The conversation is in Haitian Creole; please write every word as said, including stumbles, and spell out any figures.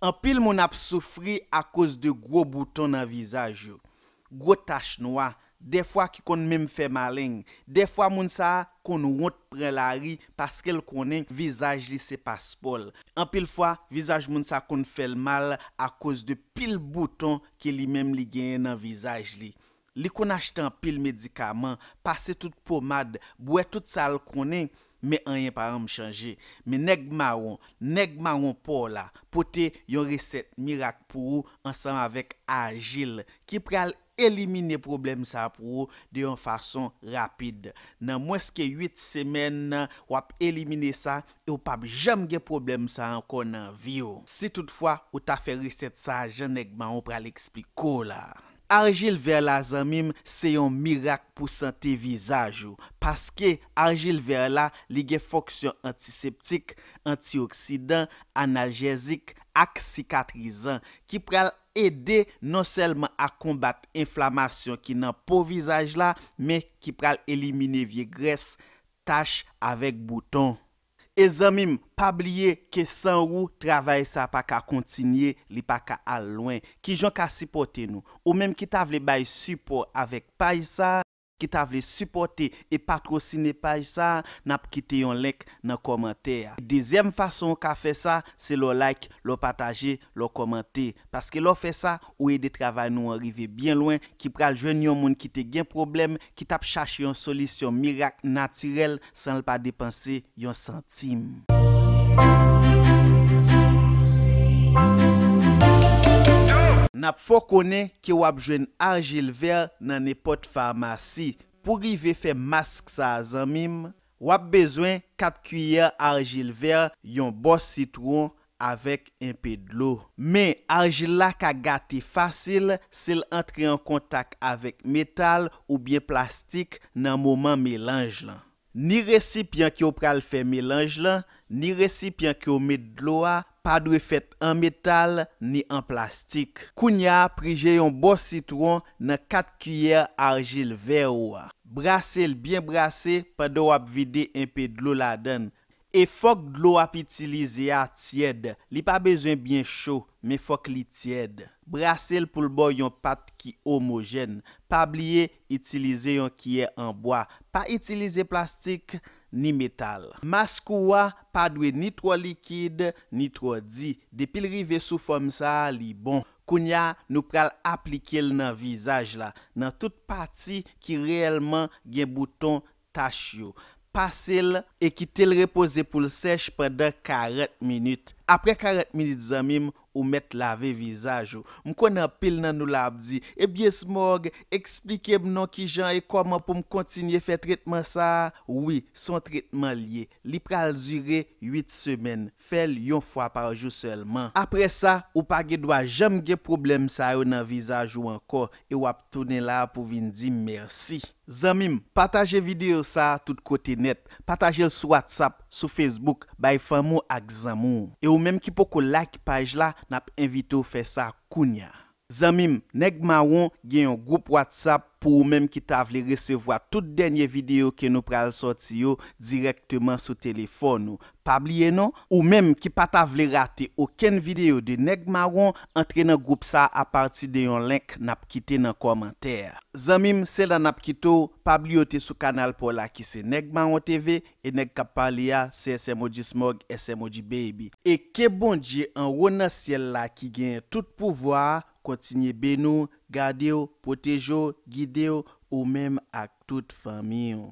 Anpil moun ap soufri akoz de gwo bouton nan vizaj yo, gwo tach nwa, dèfwa ki konn menm fè maleng. Dèfwa moun sa a konn wont pran lari paske l konnen vizaj li se paspò l. Anpil fwa, vizaj moun sa konn fè l mal akoz de pil bouton ke li menm li genyen nan vizaj li. Li konn achte anpil medikaman, pase tout pomad, bwè tout sa l konnen, men anyen pa janm chanje. Men nèg mawon, nèg mawon pa w la, pote yon resèt mirak pou ou ansanm avèk ajil ki pral elimine pwoblèm sa a pou ou de yon fason rapid. Nan mwens ke uit semèn, w ap elimine sa e w p ap janm gen pwoblèm sa a ankò nan vi w. Si toutfwa ou ta fè resèt sa a jan nèg mawon pral eksplike w la. Arjil vè la, zanmi m, se yon mirak pou sante vizaj ou, paske arjil vè la, li gen fonksyon antiseptik, antioksidan, analjèzik ak sikatrizan, ki pral ede non sèlman a konbat enflamasyon ki nan po vizaj la, men ki pral elimine vye grès, tach avèk bouton. E zanmi m, pa bliye ke san ou, travay sa pa ka kontinye, li pa ka al lwen. Kijan w ka sipòte nou? Ou menm ki ta vle bay sipò avèk paj sa, ki ta vle sipòte e patwosine paj sa, n ap kite yon link nan kòmantè a. Dezyèm fason w ka fè sa, se lè w like, lè w pataje, lè w kòmante. Paske lè w fè sa, ou ede travay nou an rive byen lwen, ki pral jwenn yon moun ki te gen pwoblèm, ki t ap chache yon solisyon mirak natirèl san l pa depanse yon santim. N ap fè w konnen ke w ap jwenn arjil vè nan nenpòt famasi. Pou rive fè mask sa a, zanmi m, w ap bezwen kat kiyè arjil vè, yon bò sitwon, avèk enpe dlo. Men, arjil la ka gate fasil si l antre an kontak avèk metal oubyen plastik nan moman melanj lan. Ni resipyan ke w pral fè melanj lan, ni resipyan ke w met dlo a, pa dwe fèt an metal ni an plastik. Kounye a, prije yon bò sitwon nan kat kiyè arjil vè ou a. Brase l byen brase pandan w ap vide enpe dlo ladan l. E fòk dlo w ap itilize a tyèd, li pa bezwen byen cho, men fòk li tyèd. Brase l pou l ba w yon pat ki omojèn. Pa bliye itilize yon kiyè an bwa. Pa itilize plastik ni metal. Mask ou a pa dwe ni twò likid, ni twò di. Depi l rive sou fòm sa a, li bon. Kounye a, nou pral aplike l nan vizaj la, nan tout pati ki reyèlman gen bouton tach yo. Pase l e kite l repoze pou l sèch pandan karant minit. Apre karant minit, zanmi m, ou mèt lave vizaj ou. M konnen anpil nan nou la ap di, "Ebyen, Smog, eksplike m non kijan e kòman pou m kontinye fè tretman sa a?" Wi, se yon tretman l ye. Li pral dire uit semèn. Fè l yon fwa pa jou sèlman. Apre sa, ou pa gen dwa janm gen pwoblèm sa yo nan vizaj ou ankò e w ap tounen la a pou vin di m mèsi. Zanmi m, pataje videyo sa a tout kote nèt. Pataje l sou WhatsApp, sou Facebook, bay fanmi w ak zanmi w. E ou menm ki poko like paj la, n ap envite w fè sa kounye a. Zanmi m, Nèg Mawon gen yon gwoup WhatsApp pou ou menm ki ta vle resevwa tout dènye videyo ke nou pral sòti yo dirèkteman sou telefòn ou. Pa bliye non, ou menm ki pa ta vle rate okenn videyo de Nèg Mawon, antre nan gwoup sa a apati de yon link n ap kite nan kòmantè a. Zanmi m, se la n ap kite w, pa bliye w te sou kanal pa w la ki se Nèg Mawon T V, e nèg k ap pale a se S M O G Smog, S M O G Baby. E ke Bondye anwo nan syèl la ki genyen tout pouvwa a kontinye beni w, gade w, pwoteje w, gide w, ou menm ak tout fanmi w.